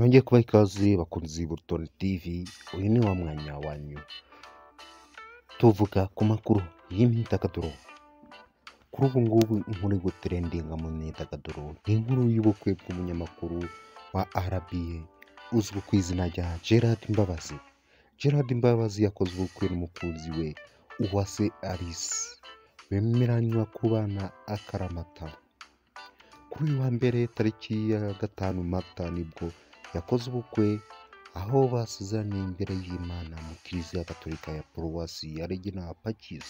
Nongeye kubaha ikaze bakunzi b'Urutonde TV, uyu ni wa mwanya wanyu tuvuga ku makuru y'imyidagaduro. Kuri ubu ngubu inkuru iri gutrendinga mu myidagaduro ni inkuru y'ubukwe bw'umunyamakuru wa RBA uzwi ku izina rya Gerard Mbabazi. Gerard Mbabazi yakoze ubukwe n'umukunzi we Uwase Alice, bemeranywa kubana akaramata. Kuri uyu wa mbere tariki ya 5 Mata nibwo yakoze ubukwe, aho basezeraniye imbere y'Imana mu Kiliziya Gatolika ya Paruwasi ya Regina Pacis.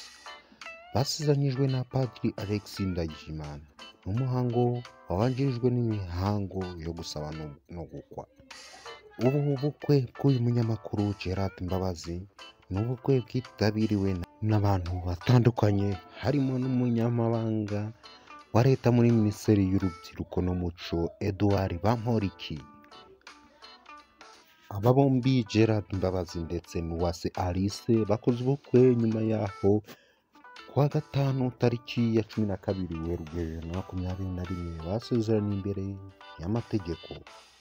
Basezeranyijwe na Padiri Alex Ndagijimana. Ni umuhango wabanjirijwe n'imihango yo gusaba no gukwa. Ubu bukwe bw'uyu munyamakuru Gerard Mbabazi ni ubukwe bwitabiriwe n'abantu batandukanye, harimo n'umunyamabanga wa leta muri Minisiteri y'Urubyiruko n'Umuco Edouard Bamporiki. Aba bombi Gerard Mbabazi ndetse n'Uwase Alice bakoze ubukwe nyuma yaho kuwa gatanu tariki ya 12 Werurwe 2021 basezeraniye imbere y'amategeko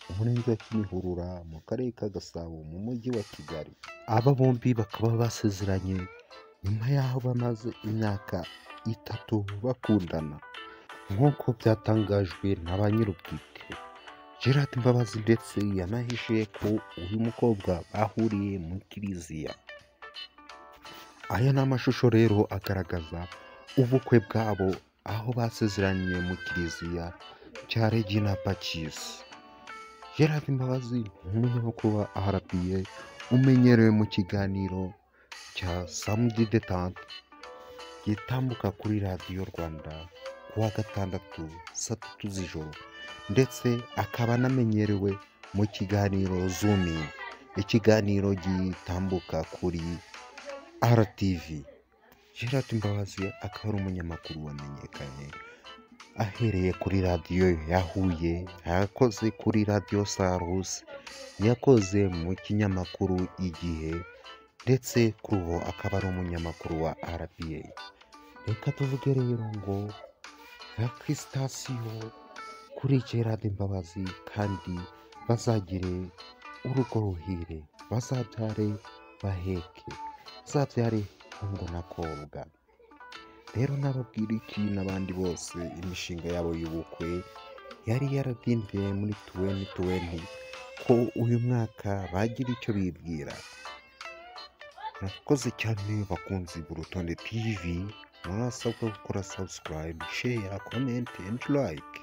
umurenge wa Kimihurura mu karere ka Gasabo mu mujyi wa Kigali. Aba bombi bakaba basezeranye nyuma yaho bamaze imyaka 3 bakundana, nk'uko byatangajwe na ba nyir'ubwite. Gerard Mbabazi ndetse yanahishuye ko uyu mukobwa bahuriye mu kiliziya. Aya ni amashusho rero agaragaza ubukwe bwabo aho basezeraniye mu kiliziya cya Regina Pacis. Gerard Mbabazi ni umunyamakuru wa RBA umenyerewe mu kiganiro cya Samedi Detente gitambuka kuri Radiyo Rwanda kuwa gatandatu saa 3 z'ijoro, ndetse akaba anamenyerewe mu kiganiro Zoom, ikiganiro gitambuka kuri RTV. Gerard Mbabazi akaba ari umunyamakuru wamenyekanye ahereye kuri radiyo ya Huye, yakoze kuri radiyo Salus, yakoze mu kinyamakuru Igihe, ndetse kuri ubu akaba ari umunyamakuru wa RBA. Reka tuvuge rero ngo felicitasiyo kuri Gerard Mbabazi, kandi bazagire urugo ruhire, bazabyare baheke, bazabyare hungu na kobwa. Rero nababwira iki n'abandi bose imishinga yabo y'ubukwe yari yaradindiye muri 2020 ko uyu mwaka bagira icyo bibwira. Murakoze cyane bakunzi b'Urutonde TV, murasabwa gukora subscribe, share, comment and like.